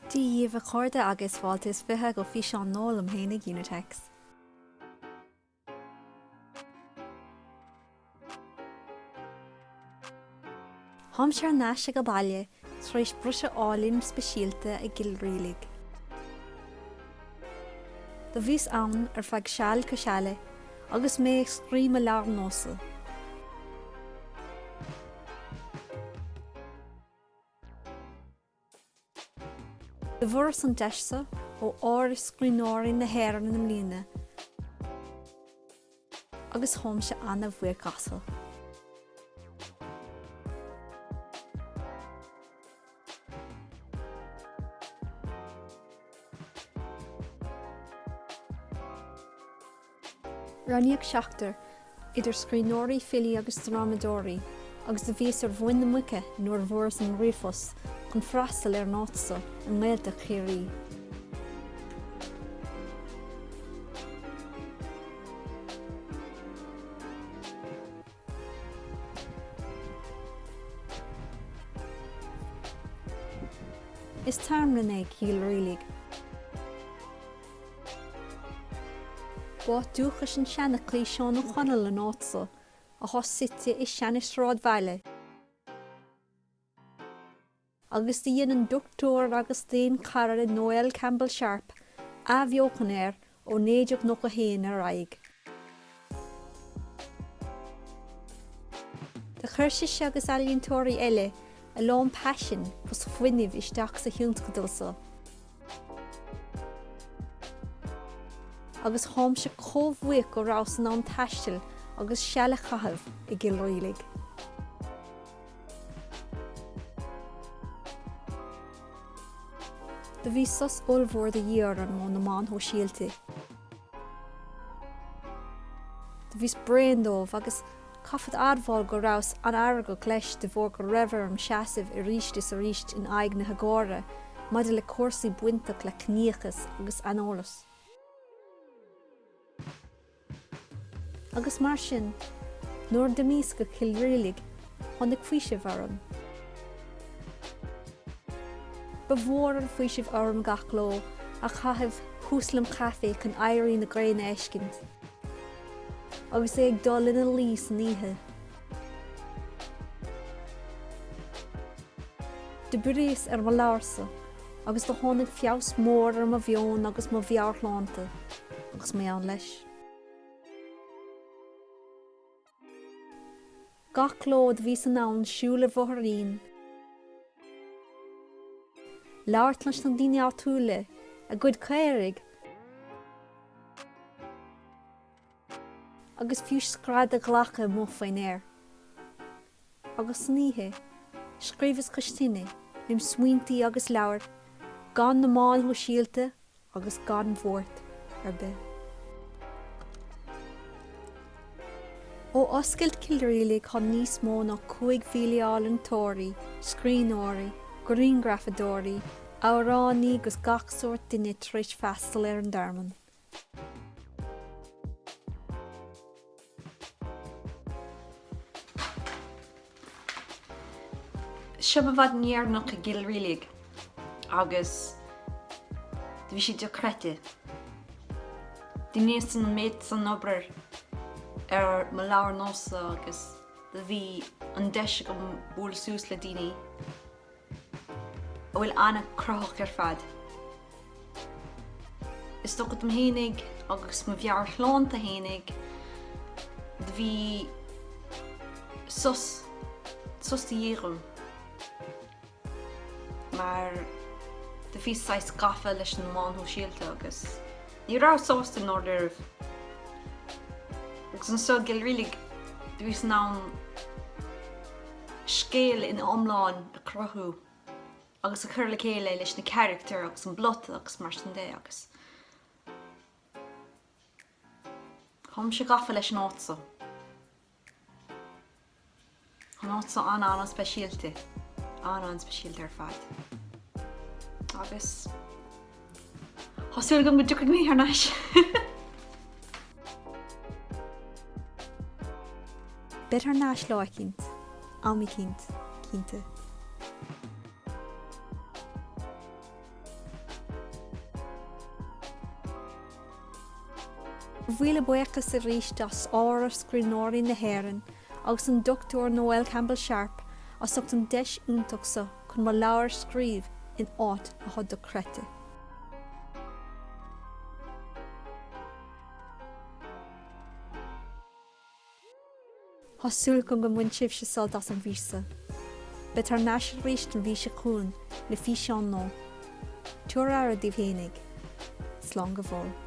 Dia dhíbh a chairde agus fáilte is 20 go físeán nua liom fhéinig Unitex. Táimse thar n-ais age baile tar éis briseadh álainn speisialta i gCill Rialaig. Do bhíos ann ar feadh seal cois eala agus mé ag scríobh mo leabhar nua-sa. Do fuaireas an deis so ó Áras Scríbhneoirí na hÉireann i mbliana agus táimse ana-bhuíoch as so. Roghnaíodh seachtar, idir scríbhneoirí, filí agus drámadóirí, agus do bhíos ar mhuin na muice nuair a bhfuaireas an ríomhphost chun freastal ar an áit so i nGaeltacht Chiarraí. Is tearmann é Cill Rialaig. B'áit dúchais an tseanchaí Seán Ó Conaill an áit so, athá suite i seana-shráidbhaile, agus do dhein an Dochtúir agus daonchara Noel Campbell Sharpe athbheochan air ó 1991 ar aghaidh. Do chuir sise agus ealaíontóirí eile a lán paisin 'gus fuinnimh isteach sa thionscadal so. Agus tháimse chomh buíoch go rabhas in ann taisteal agus seal a chaitheamh i gCill Rialaig. Do bhí sos ollmhór de dhíth orm ó na meáin shóisialta. Do bhíos bréan dóibh agus caithfead a admháil go rabhas an-fheargach leis de bharr go raibh orm seasamh arís is arís in aghaidh na heagóra maidir le cúrsaí bainteach le ciníochas agus aineolas. Agus mar sin, nuair a d'imíos go Cill Rialaig, tháinig faoiseamh orm. Ba mhór an faoiseamh orm gach ló a chaitheamh thuas lem chaife chun éirí na gréine a fheiscint, agus é ag dul ina luí san oíche. D'oibríos ar mo leabharsa agus do tháinig feabhas mór ar mo mheon agus mo mheabhairshláinte agus mé ann leis. Gach ló do bhíos in ann siúl ar bhóithrín, labhairt leis na daoine áitiúla, a gcuid caoirigh, agus fiú scread a ghlacadh amuigh faoin aer. Agus san oíche, scríobhas cois tine, lem smaointí agus leabhair, gan na meáin shóisialta agus gan bhuairt ar bith. Ó oscailt Cill Rialaig tá níos mó ná 5,000 ealaíontóirí, scríbhneoirí, grianghrafadóirí, amhránaí agus gach sórt duine tar éis freastal ar an dtearmann. Seo mo mhaidin dheireanach i gCill Rialaig agus do bhí sé dochreidte. Dheineas an méid san obair ar mo leabhar nua-sa agus do bhí an deis agam bualadh suas le daoine a bhfuil an-chruthaitheach ar fad. Is dócha dom fhéinig agus mo mheabhairshláinte fhéinig do bhí sos, sos de dhíth dhom mar do bhíos saghas gafa leis na meáin shóisialta agus ní rabhas sásta i ndáiríribh. Agus anso i gCill Rialaig do bhíos in ann scéal ina iomlán a chruthú agus a chur le chéile leis na carachtair agus an plota agus mar sin de agus táimse gafa leis an áit so. An áit so an-an-speisialta, an-an-speisialta ar fad. Agus tá súil agam go dtiocfaidh mé thar n-ais. Bead thar n-ais lá eicínt, am eicínt, cinnte. Mhíle buíochas arís as Áras Scríbhneoirí na hÉireann agus an Dr Noel Campbell Sharp as ucht an deis iontach seo chun mo leabhar a scríobh in áit atá dochreidte. Tá súil agam go mbain sibhse sult as an bhfís seo. Bead thar n-ais arís an mhí seo chugainn le físeán nua. Tabhair aire daoibh fhéinig. Slán go fóill.